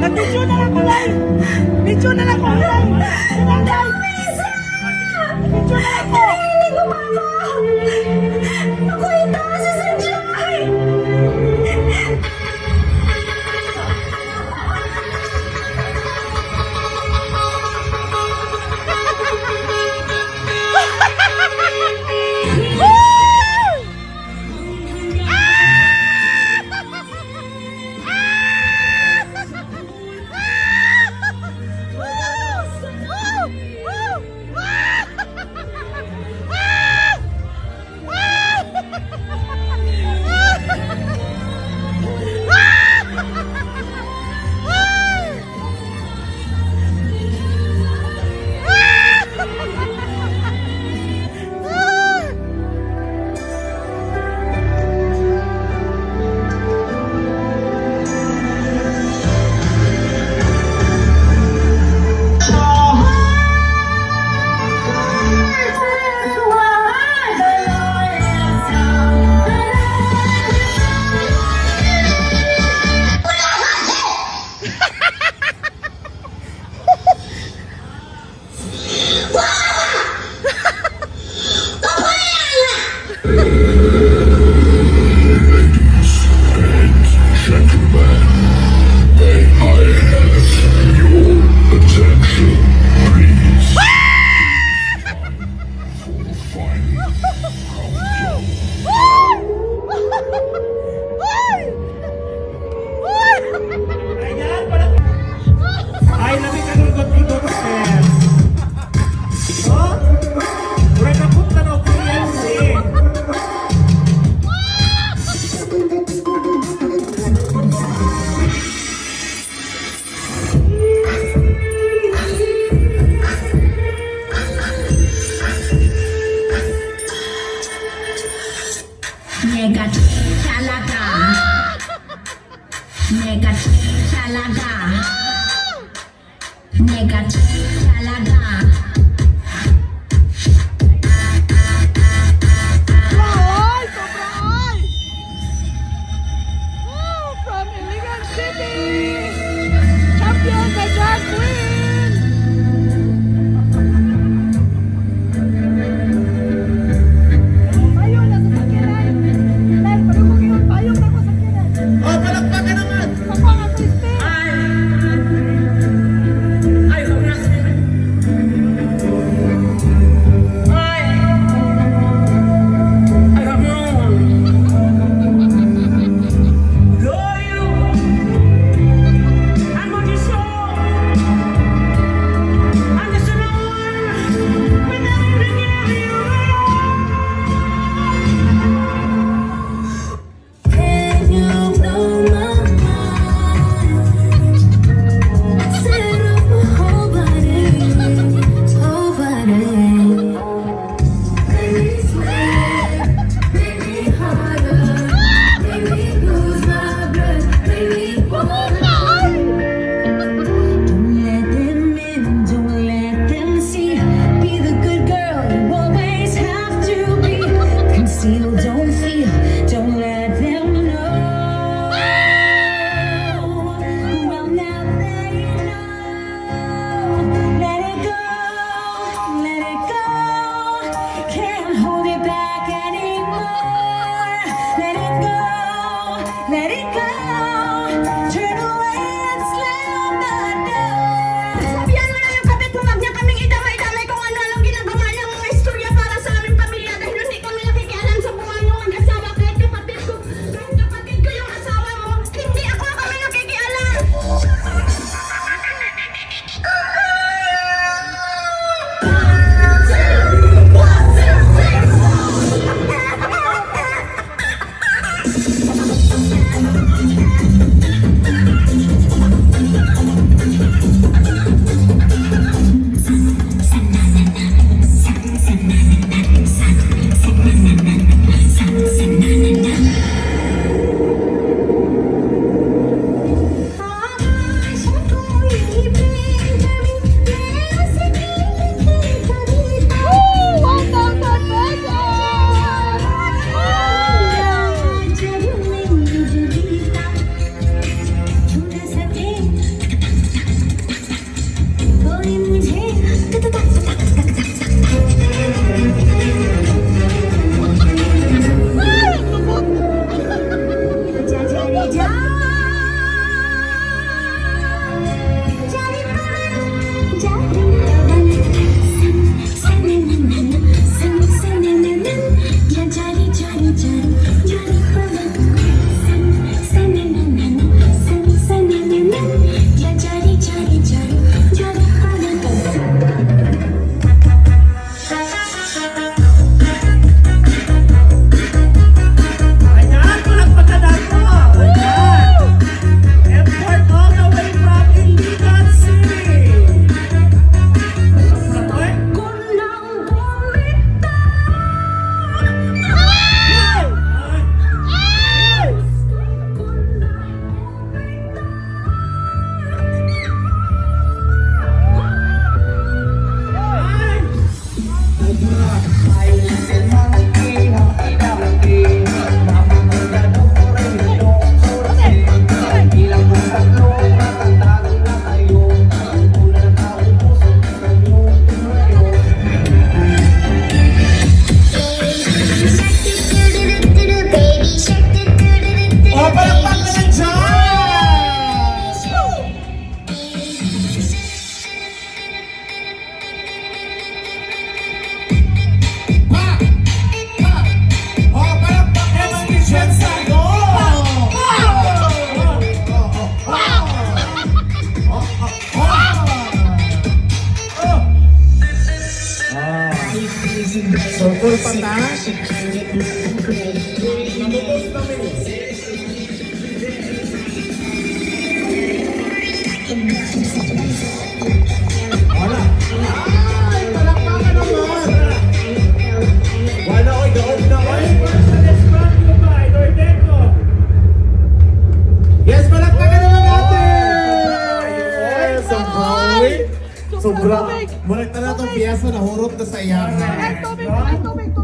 Nag-video na lang ko, Lai! Video na lang ko, Lai! Sinangay! Video na lang ko! Narinig mo, Papa! Ako ito, si Sanjay! Ladies and gentlemen, may I have your attention, please? For the final countdown. Ayan, pala. Ay, labi ka nung good sir. Oh? Mura na punta na KFC. Negative talaga. Negative talaga. Negative talaga. Ay! Sobra ay! Woo! From Iligan City! Champion the drag queen! Payo na sa sakyanan! Lai, palugog yun! Payo na ko sa sakyanan! Oh, palakpakan naman. Ako ang Christine! Ay, huwag na. pa ta. Namubos na mi. Wala. Ay, palakpakan naman. Wala, oy, daog na, oy. First sa Despacio ba? Idordeco. Yes, palakpakan naman natin! Sobra, oy. Sobra. Tubig. Murag na tong piyesa na hurot na sa iya. Ay, tubig! Ay, tubig!